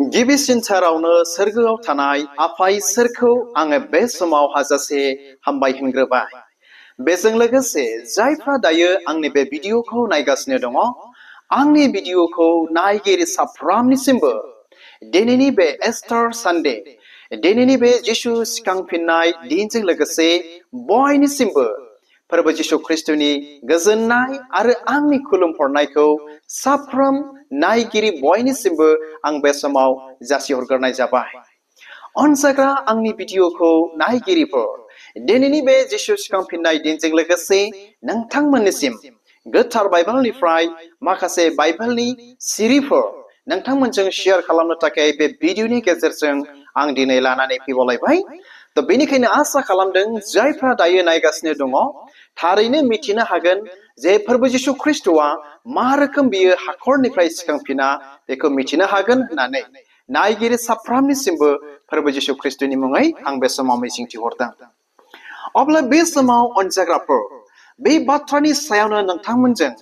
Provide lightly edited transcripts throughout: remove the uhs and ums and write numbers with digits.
गिबिसिन सारावनो सोरगोआव थानाय आफा इसोरखौ आङो बे समाव हाजासे हामबाय होनग्रोबाय। बेजों लोगोसे जायफ्रा दायो आंनि बे भिडिअखौ नायगासिनो दङ, आंनि भिडिअखौ नायगिरि साफ्रोमनिसिमबो दिनैनि बे एस्टार सानडे, दिनैनि बे जिसु सिखांफिननाय दिनजों लोगोसे बयनिसिमबो फोरबो जिसु ख्रिस्टनि गोजोननाय आरो आंनि खुलुमहरनायखौ साफ्रोम नायगिरि बयनिसिमबो आं बे समाव जासिहरग्रोनाय जाबाय। अनजाग्रा आंनि भिडिअखौ नायगिरिफोर, दिनैनि बे जिसु सिखांफिननाय दिनजों लोगोसे नोंथांमोननिसिम गोथार बाइबेलनिफ्राय माखासे बाइबेलनि सिरिफोर नोंथांमोनजों शेयार खालामनो थाखाय बे भिडिअनि गेजेरजों आं दिनै लानानै फैबावलायबाय। तो बेनिखायनो आसा खालामदों जायफ्रा दायो नायगासिनो दङ थारैनो मिथिनो हागोन जे फोरबो जिसु ख्रिस्टआ मा रोखोम बियो हाखरनिफ्राय सिखांफिना बेखौ मिथिनो हागोन होननानै नायगिरि साफ्रोमनिसिमबो फोरबो जिसु ख्रिस्टनि मुङै आं बे समाव मिजिंथिहरदों। अब्ला बे समाव अनजाग्राफोर, बे बाथ्रानि सायावनो नोंथांमोनजों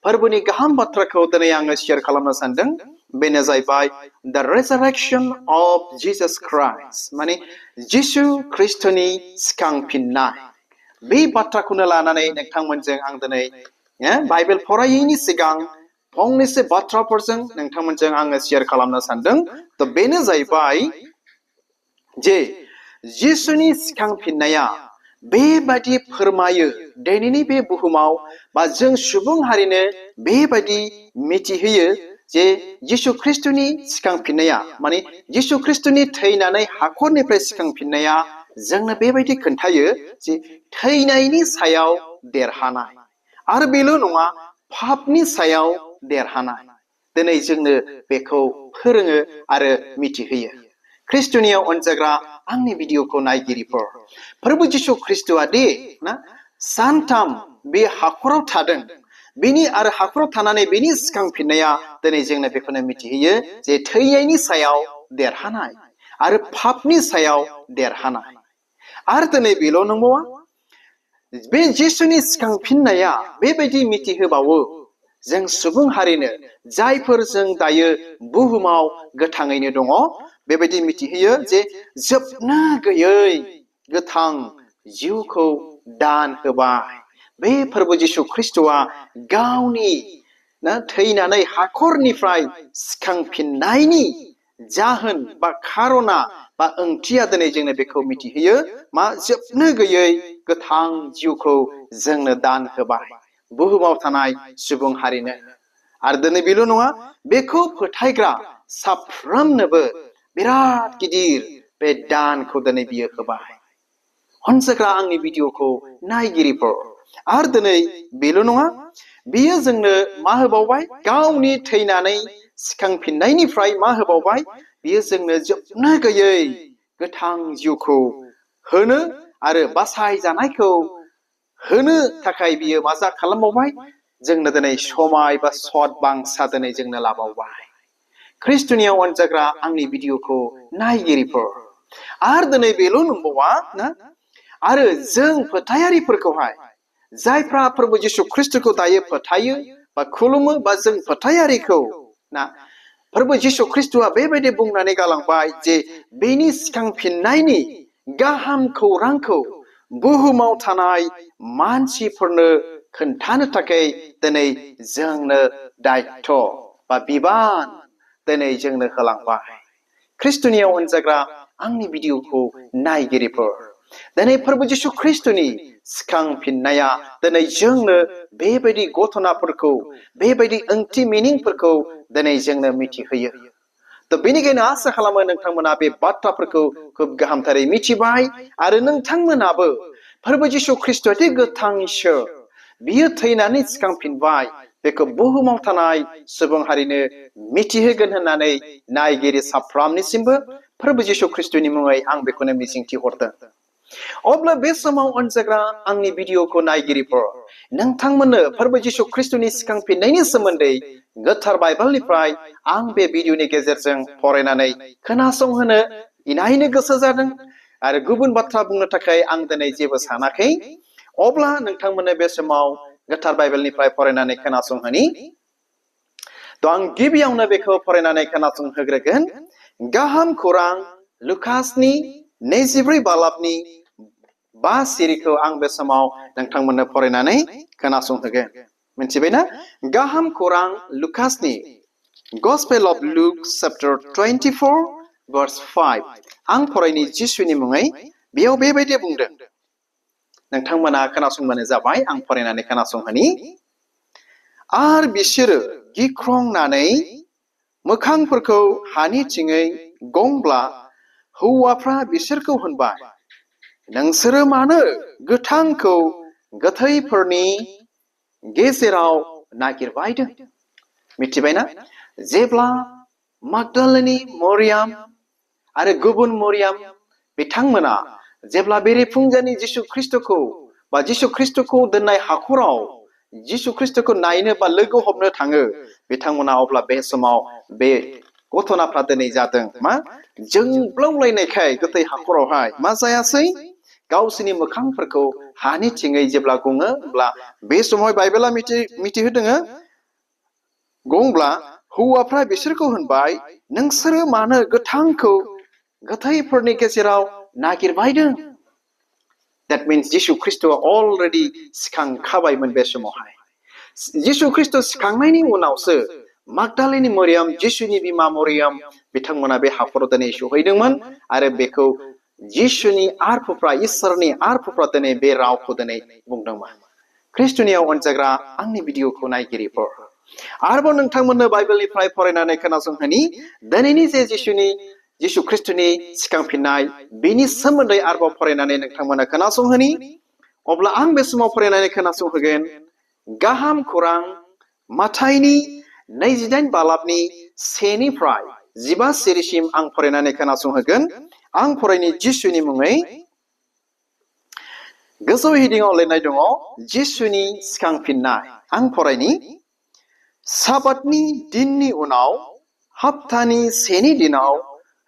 फोरबोनि गाहाम बाथ्राखौ दिनै आङो शेयार खालामनो सानदों। बेनो जाहैबाय द रेजारेक्शन अफ जीसस क्राइस्ट, माने जिसु ख्रिस्टनि सिखांफिननाय। बे बाथ्राखौनो लानानै नोंथांमोनजों आं दिनै बाइबेल फरायैनि सिगां फंनैसो बाथ्राफोरजों नोंथांमोनजों आङो शेयार खालामनो सानदों। तो बेनो जाहैबाय जे जिसुनि सिखांफिननाया बेबादि फोरमायो दिनैनि बे बुहुमाव बा जों सुबुं हारिनो बेबादि मिथिहोयो जे जिसु ख्रिस्टनि सिखांफिननाया, माने जिसु ख्रिस्टनि थैनानै हाखरनिफ्राय सिखांफिननाया जोंनो बेबायदि खोन्थायो जे थैनायनि सायाव देरहानाय आरो बेल' नङा, पापनि सायाव देरहानाय। दिनै जोंनो बेखौ फोरोङो आरो मिथिहोयो। ख्रिस्टनियाव अनजाग्रा आंनि भिडिअखौ नायगिरिफोर, फोरबो जिसु ख्रिस्टआ दे ना सानथाम बे हाखराव थादों, बेनि आरो हाखराव थानानै बेनि सिखांफिननाया दिनै जोंनो बेखौनो मिथिहोयो जे थैनायनि सायाव देरहानाय आरो पापनि सायाव देरहानाय। आरो दिनै बेल' नंबावा, बे जिसुनि सिखांफिननाया बेबायदि मिथिहोबावो जों सुबुं हारिनो, जायफोर जों दायो बुहुमाव गोथाङैनो दङ, बेबायदि मिथिहोयो जे जोबनो गैयै गोथां जिउखौ दान होबाय। बे फोरबो जिसु ख्रिस्टआ गावनि थैनानै हाखरनिफ्राय सिखांफिननायनि जाहोन बा खारना बा ओंथिया दिनै जोंनो बेखौ मिथिहोयो मा जोबनो गैयै गोथां जिउखौ जोंनो दान होबाय बुहुमाव थानाय सुबुं हारिनो। आरो दिनै बेल' नङा, बेखौ फोथायग्रा साफ्रोमनोबो बिराद गिदिर बे दानखौ दिनै बियो होबाय। अनजाग्रा आंनि भिडिअखौ नायगिरिफोर, आरो दिनै बेल' नङा, बियो जोंनो मा होबावबाय, गावनि थैनानै सिखांफिननायनिफ्राय मा होबावबाय, बियो जोंनो जोबनो गैयै गोथां जिउखौ होनो आरो बासायजानायखौ होनो थाखाय बियो मा खालामबावबाय, जोंनो दिनै समाय बा सत बांसा दिनै जोंनो लाबावबाय। ख्रिस्टनियाव अनजाग्रा आंनि भिडिअखौ नायगिरिफोर, आरो दिनै बेल' नंबावा ना, आरो जों फोथायारिफोरखौहाय, जायफ्रा फोरबो जिसु ख्रिस्टखौ दायो फोथायो बा खुलुमो, बा जों फोथायारिखौ ना फोरबो जिसु ख्रिस्टआ बेबायदि बुंनानै गालांबाय जे बेनि सिखांफिननायनि गाहाम खौरांखौ बुहुमाव थानाय मानसिफोरनो खोन्थानो थाखाय दिनै जोंनो दायथ' बा बिबान दिनै जोंनो होलांबाय। ख्रिस्टनियाव अनजाग्रा आंनि भिडिअखौ नायगिरिफोर, दिनै फोरबो जिसु ख्रिस्टनि सिखांफिननाया दिनै जोंनो बेबायदि घटनाफोरखौ, बेबायदि ओंथि मिनिंफोरखौ दिनै जोंनो मिथिहोयो। तो बेनिखायनो आसा खालामो नोंथांमोना बे बाथ्राफोरखौ खोब गाहामथारै मिथिबाय आरो नोंथांमोनाबो फोरबो जिसु ख्रिस्ट'आ गोथां इसोर, बियो थैनानै सिखांफिनबाय, बेखौ बुहुमाव थानाय सुबुं हारिनो मिथिहोगोन होननानै नायगिरि साफ्रोमनिसिमबो फोरबो जिसु ख्रिस्ट'नि मुङै आं बेखौनो मिजिंथिहरदों। अब्ला बे समाव अनजाग्रा आंनि भिडिअखौ नायगिरिफोर, नोंथांमोननो फोरबो जिसु ख्रिस्ट'नि सिखांफिननायनि सोमोन्दै गोथार बाइबेलनिफ्राय आं बे भिडिअनि गेजेरजों फरायनानै खोनासंहोनो इनायनो गोसो जादों आरो गुबुन बाथ्रा बुंनो थाखाय आं दिनै जेबो सानाखै। अब्ला नोंथांमोननो बे समाव गोथार बाइबेलनिफ्राय फरायनानै खोनासंहोनि। थ' आं गिबियावनो बेखौ फरायनानै खोनासंहोग्रोगोन गाहाम खौरां लुकासनि 24 बालाबनि 5 सिरिखौ आं बे समाव नोंथांमोननो फरायनानै खोनासंहोगोन मिथिबायना गाहाम खौरां लुकासनि Gospel of Luke chapter 24 verse 5 आं फरायनि जिसुनि मुङै बेयाव बेबायदि बुंदों नोंथांमोना खोनासंबानो जाबाय आं फरायनानै खोनासंहोनि आर बिसोरो गिख्रंनानै मोखांफोरखौ हानिथिङै गंब्ला हौवाफ्रा बिसोरखौ होनबाय नोंसोरो मानो गोथांखौ गोथैफोरनि गेजेराव नागिरबायदों मिथिबायना जेब्ला मागदालिनी मरियाम आरो गुबुन मरियाम बिथांमोना जेब्ला बेरेफुंजानि जिसु ख्रिस्टखौ बा जिसु ख्रिस्टखौ दोननाय हाखराव जिसु ख्रिस्टखौ नायनो बा लोगो हमनो थाङो बिथांमोना अब्ला बे समाव बे गथनाफ्रा दिनै जादों मा जोंब्लावलायनायखाय गोथै हाखरावहाय मा जायासै गावसोरनि मोखांफोरखौ हानिथिङै जेब्ला गङो अब्ला बे समाव बाइबेला मिथिहोदों गंब्ला हौवाफ्रा बिसोरखौ होनबाय नोंसोरो मानो गोथांखौ गोथैफोरनि गेजेराव नागिरबायदों That means जिसु ख्रिस्टआ अलरेडि सिखांखाबायमोन बे समावहाय जिसु ख्रिस्ट सिखांनायनि उनावसो मागदालिनी मरियाम जिसुनि बिमा मरियाम बिथांमोना बे हाखराव दिनै सहैदोंमोन आरो बेखौ जिसुनि आरफोफ्रा इसोरनि आरफोफ्रा दिनै बे रावखौ दिनै बुंदोंमोन ख्रिस्टनियाव अनजाग्रा आंनि भिडिअखौ नायगिरिफोर आरोबाव नोंथांमोननो बाइबेलनिफ्राय फरायनानै खोनासंहोनि दिनैनि जे जिसु ख्रिस्टनि सिखांफिननाय बेनि सोमोन्दै आरोबाव फरायनानै नोंथांमोना खोनासंहोनि अब्ला आं बे समाव फरायनानै खोनासंहोगोन गाहाम खौरां माथाइनि 28 बालाबनि 1 निफ्राय 15 सिरिसिम आं फरायनानै खोनासंहोगोन आं फरायनि जिसुनि मुङै गोजौ हिदिङाव लिरनाय दङ जिसुनि सिखांफिननाय आं फरायनि साबातनि दिननि उनाव हाप्तानि 1 नि दिनाव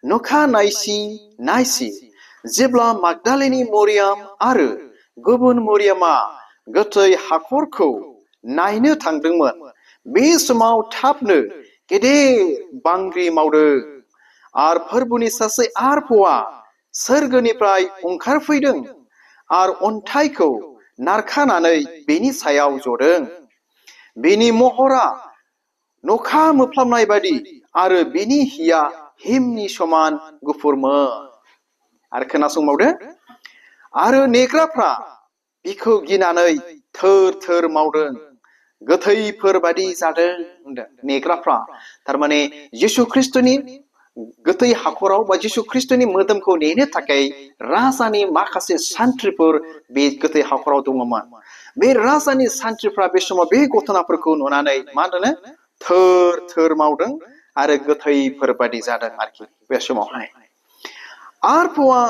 नखा नायसि जेब्ला मागदालिनी मरियाम आरो गुबुन मरियामा गोथै हाखरखौ नायनो थांदोंमोन बे समाव थाबनो गेदेर बांग्रि मावदों आर फोरबुनि सासे आरफवा सोरगोनिफ्राय ओंखारफैदों आर अन्थाइखौ नारखानानै बेनि सायाव जदों बेनि महरा नखा मोफ्लामनाय बायदि आरो बेनि हिया हिमनि समान गुफुरमोन आरो खोनासंबावदो आरो नेग्राफ्रा बिखौ गिनानै थोर थोर मावदों गोथैफोर बायदि जादों नेग्राफ्रा थारमाने जिसु ख्रिस्टनि गोथै हाखराव बा जिसु ख्रिस्टनि मोदोमखौ नेनो थाखाय राजानि माखासे सान्थ्रिफोर बे गोथै हाखराव दङमोन बे राजानि सान्थ्रिफ्रा बे समाव बे घटनाफोरखौ नुनानै मा होनो थोर थोर मावदों आरो गोथैफोर बायदि जादों आरोखि बे समावहाय आरफवा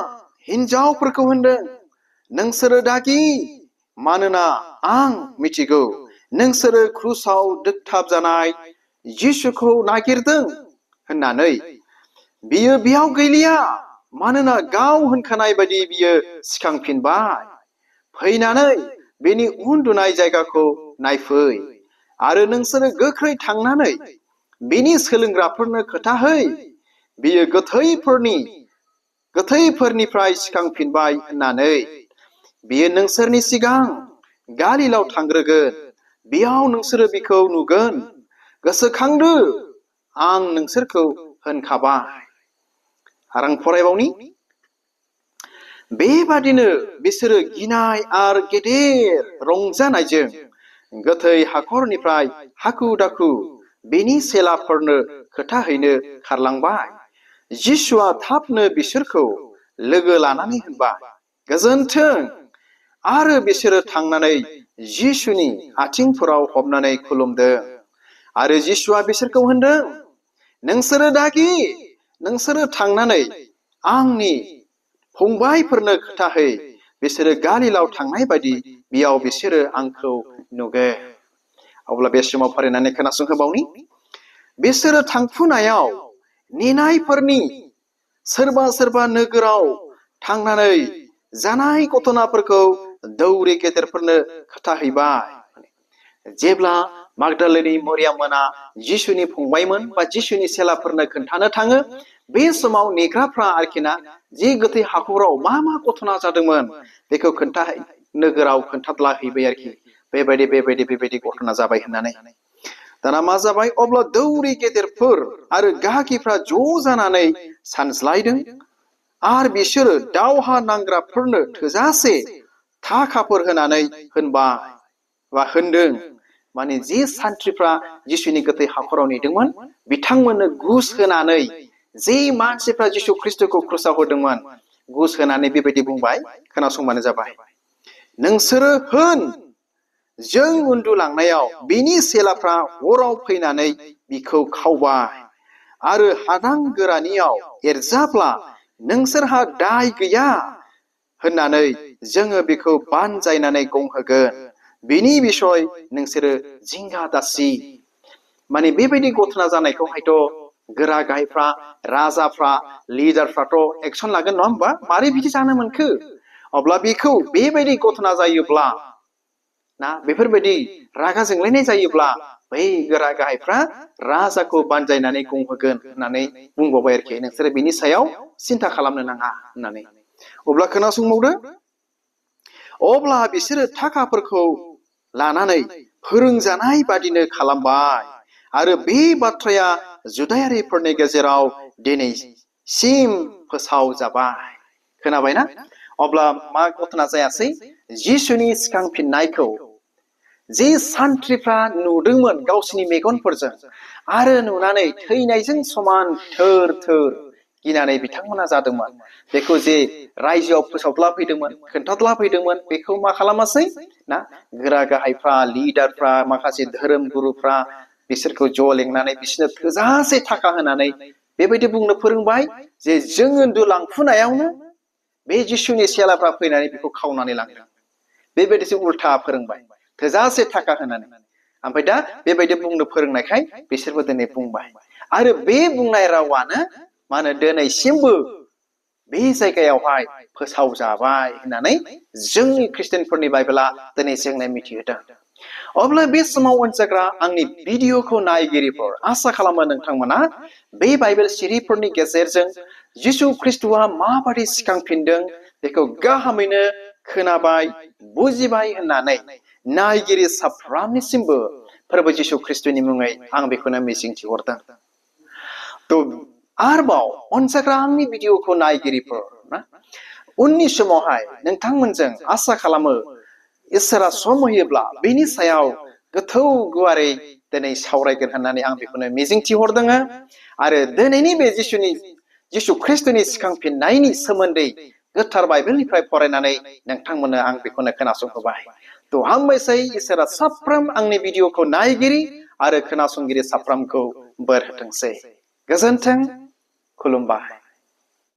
हिनजावफोरखौ होनदों नोंसोरो दागि मानोना आं मिथिगौ नोंसोरो क्रुसाव दोगथाब जानाय जिसुखौ नागिरदों होननानै बियो बेयाव गैलिया मानोना गाव होनखानाय बायदि बियो सिखांफिनबाय फैनानै बेनि उन्दुनाय जायगाखौ नायफै आरो नोंसोरो गोख्रै थांनानै बेनि सोलोंग्राफोरनो खोथाहै बियो गोथैफोरनिफ्राय सिखांफिनबाय होननानै बियो नोंसोरनि सिगां गालिलाव थांग्रोगोन बेयाव नोंसोरो बिखौ नुगोन गोसोखांदो आं नोंसोरखौ होनखाबाय आरो आं फरायबावनि बेबादिनो बिसोरो गिनाय आरो गेदेर रंजानायजों गोथै हाखरनिफ्राय हाखु दाखु बेनि सेलाफोरनो खोथाहैनो खारलांबाय जिसुआ थाबनो बिसोरखौ लोगो लानानै होनबाय गोजोनथों आरो बिसोरो थांनानै जिसुनि आथिंफोराव हमनानै खुलुमदों आरो जिसुआ बिसोरखौ होनदों नोंसोरो थांनानै आंनि फंबायफोरनो खोथाहै बिसोरो गालिलाव थांनाय बायदि बेयाव बिसोरो आंखौ नुगोन अब्ला बे समाव फरायनानै खोनासंहोबावनि बिसोरो थांफुनायाव नेनायफोरनि सोरबा नोगोराव थांनानै जानाय घटनाफोरखौ दौरि गेदेरफोरनो खोथाहैबाय जेब्ला मागदालेनि मरियाममोना जिसुनि फंबायमोन बा जिसुनि सेलाफोरनो खोन्थानो थाङो बे समाव नेग्राफ्रा आरोखिना जे गोथै हाखराव मा घटना जादोंमोन बेखौ नोगोराव खोन्थाद्ला हैबाय आरोखि बेबायदि घटना जाबाय होननानै दाना मा जाबाय अब्ला दौरि गेदेरफोर आरो गाहागिफ्रा ज' जानानै सानज्लायदों आरो बिसोरो दावहा नांग्राफोरनो थोजासे थाखाफोर होनानै होनबाय बा होनदों माने जे सान्थ्रिफ्रा जिसुनि गोथै हाखराव नेदोंमोन बिथांमोननो घुस होनानै जे मानसिफ्रा जिसु ख्रिस्टखौ क्रुसाव होदोंमोन घुस होनानै बेबायदि बुंबाय खोनासंबानो जाबाय नोंसोरो होन जों उन्दुलांनायाव बिनि सेलाफ्रा हराव फैनानै बिखौ खावबाय आरो हादां गोरानियाव एरजाब्ला नोंसोरहा दाय गैया होननानै जोङो बेखौ बानजायनानै गंहोगोन बिनि बिसय नोंसोरो जिंगा दासि माने बेबायदि घटना जानायखौहायथ' गोरा गाहायफ्रा राजाफ्रा लिडारफ्राथ' एक्सन लागोन नङा होमबा मारै बिदि जानो मोनखो अब्ला बेखौ बेबायदि घटना जायोब्ला ना बेफोरबायदि रागा जोंलायनाय जायोब्ला बै गोरा गाहायफ्रा राजाखौ बानजायनानै गंहोगोन होननानै बुंबावबाय आरोखि नोंसोरो बिनि सायाव सिन्था खालामनो नाङा होननानै अब्ला खोनासंबावदो अब्ला बिसोरो थाखाफोरखौ लानानै फोरोंजानाय बादिनो खालामबाय आरो बे बाथ्राया जुदायारिफोरनि गेजेराव दिनैसिम फोसावजाबाय खोनाबायना अब्ला मा घटना जायासै जिसुनि सिखांफिननायखौ जे सान्थ्रिफ्रा नुदोंमोन गावसिनि मेगनफोरजों आरो नुनानै थैनायजों समान थोर थोर गिनानै बिथांमोना जादोंमोन बेखौ जे रायजोआव फोसावद्ला फैदोंमोन खोन्थाद्ला फैदोंमोन बेखौ मा खालामासै ना गोरा गाहायफ्रा लिडारफ्रा माखासे धोरोम गुरुफ्रा बिसोरखौ ज' लेंनानै बिसोरनो थोजासे थाखा होनानै बेबायदि बुंनो फोरोंबाय जे जों उन्दुलांफुनायावनो बे जिसुनि सेलाफ्रा फैनानै बेखौ खावनानै लांदों बेबायदिसो उल्था फोरोंबाय थोजासे थाखा होनानै ओमफ्राय दा बेबायदि बुंनो फोरोंनायखाय बिसोरबो दिनै बुंबाय आरो बे बुंनाय रावानो मा होनो दिनैसिमबो बे जायगायावहाय फोसावजाबाय होननानै जोंनि ख्रिस्टियानफोरनि बाइबेला दिनै जोंनो मिथिहोदों अब्ला बे समाव अनसायग्रा आंनि भिडिअखौ नायगिरिफोर आसा खालामो नोंथांमोना बे बाइबेल सिरिफोरनि गेजेरजों जिसु ख्रिस्टआ माबादि सिखांफिनदों बेखौ गाहामैनो खोनाबाय बुजिबाय होननानै नायगिरि साफ्रोमनिसिमबो फोरबो जिसु ख्रिस्टनि मुङै आं बेखौनो मिजिंथिहरदों आरोबाव अनसायग्रा आंनि भिडिअखौ नायगिरिफोर ना उननि समावहाय नोंथांमोनजों आसा खालामो इसोरा सम होयोब्ला बेनि सायाव गोथौ गुवारै दिनै सावरायगोन होननानै आं बेखौनो मिजिंथिहरदों आरो दिनैनि बे जिसु ख्रिस्टनि सिखांफिननायनि सोमोन्दै गोथार बाइबेलनिफ्राय फरायनानै नोंथांमोननो आं बेखौनो खोनासंहोबाय हामबायसै इसोरा साफ्रोम आंनि भिडिअखौ नायगिरि आरो खोनासंगिरि साफ्रोमखौ बोर होथोंसै गोजोन्थों खुलुमबाय